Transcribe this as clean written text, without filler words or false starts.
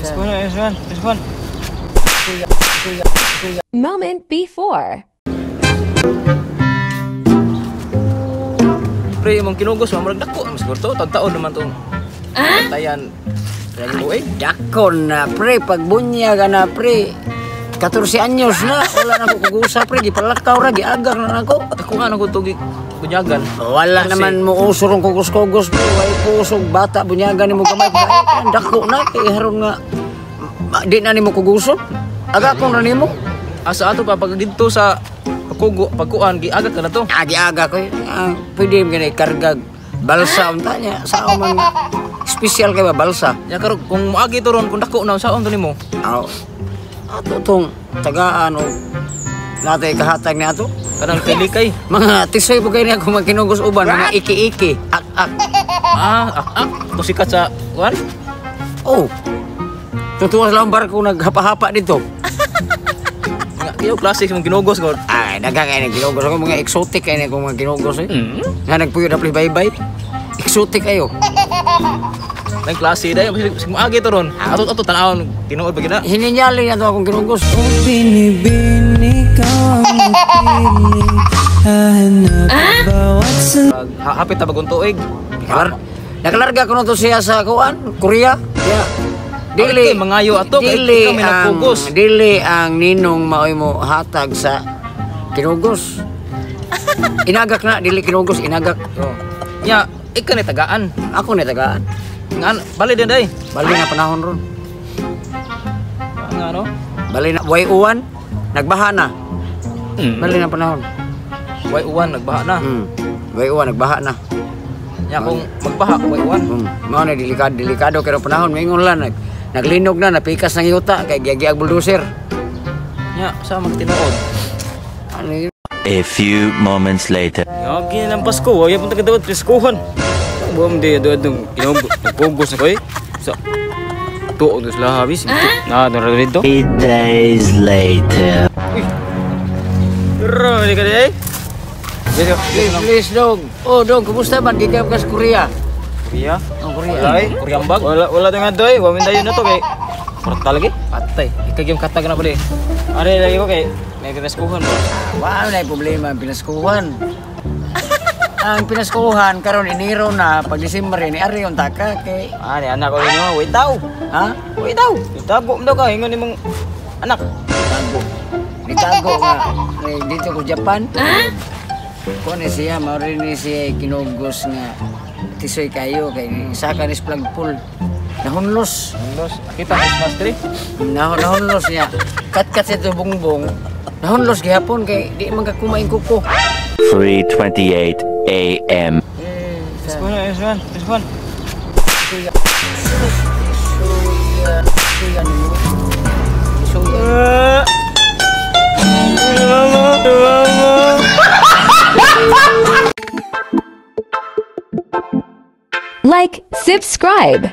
Iskuhan. Moment before. Pre, imong kinugos mo murag dako man siguro to, tagtaon naman tong bantayan. Tuig. Dakon na pre, pagbunyag na pre. 14 anyos na, wala na ko kugusa pre, gipalakaw ra, giagak na nako. Ako nga nang tugi bunyagan. Wala Kasi- naman mo uso rong kugos-kugos pre, way kusog bata bunyagan nimo gamay pa. Dako na kay haron nga di na nimo kuguson. Agakon ra nimo. Asa ato pa pag didto sa pagkugo, pagkuan giagak ka na to. Agi-aga ko. Pwede mo gani kargag balsa unta niya. Sao man nga special kay ba balsa. Ya karon kung moagi to ron kung dako na unsaon to nimo? Aw. Ato tong tagaan o natay kahatag ni ato. Kanang tilikay. Mga tisoy po kayo niya kung magkinugos uban, mga iki-iki, ak-ak. Ah, ak ak to sikat sa kuan. Oh, tutuwa sa lang barko naghapa-hapa dito. Nga kiyo klase mong ginugos god. Ay, daghang kayo ginugos. Ako mga exotic kayo na akong mga ginugos eh. Nga nagpuyo na please bye-bye. Exotic kayo. Nang klase dai sig moagi to ron. Ato ato tan-awon tinuod ba gina? Hininyali na to akong ginugos. Binibini ka ang piling hahanap bawat Pag hapit ta bagong tuig. Nakalarga ko na to siya sa kuan, Korea. Yeah. Dili mangayo ato kay dili ikaw may ang nagkugos. Dili ang ninong maoy mo hatag sa kinugos. Inagak na dili kinugos, inagak. Oh. Nya ikaw ni tagaan. Ako ni tagaan. Nga bali din day. Bali na panahon ron. Nga no? Bali na way uwan, nagbaha na. Bali na panahon. Way uwan nagbaha na. Way uwan nagbaha na. Nya kung magbaha way uwan. Mao na delikado, delikado kay panahon maingon lang naglinog na napikas ng yuta kay giagiag bulldozer. Nya sa magtinuod. Ano yun? A few moments later. Yagi na lang Pasko, wag yapon tagadawat Paskuhan. Buam di do adong kinugos na ko eh. Sa tuog na sila habis. Na na dito. 8 days later. Pero di ka di eh. Dito. Please, please, dong. Oh, dong, kumusta man? Gikan ka sa Korea. Korea. Oh, Korea. Wala eh. Korean bag. Wala wala to nga doy, wa dayon na to kay Porta lagi. Patay. Ikaw yung katag na pala eh. Are lagi ko kay may pinaskuhan ba. Wala na problema ang pinaskuhan. Ang pinaskuhan karon Enero na pag December ni ari yung taka kay Ah, ni anak ko ninyo, wait daw. Ha? Wait daw. Itago mo daw ka ingon nimong anak. Tago. Nitago nga eh, dito ko Japan. Kuan ni siya mao rin ni siya kinugos nga tisoy kayo kay saka ni flagpole. Nahunlos. Los, kita Christmas tree. Nahunlos niya. Kat-kat sa ito bungbong. Nahunlos gihapon kay di man ka kumain kuko. 3:28 a.m. Eh, Paskuhan, Paskuhan, Paskuhan. Suya ni mo. Suya. Mama, mama. Like, subscribe.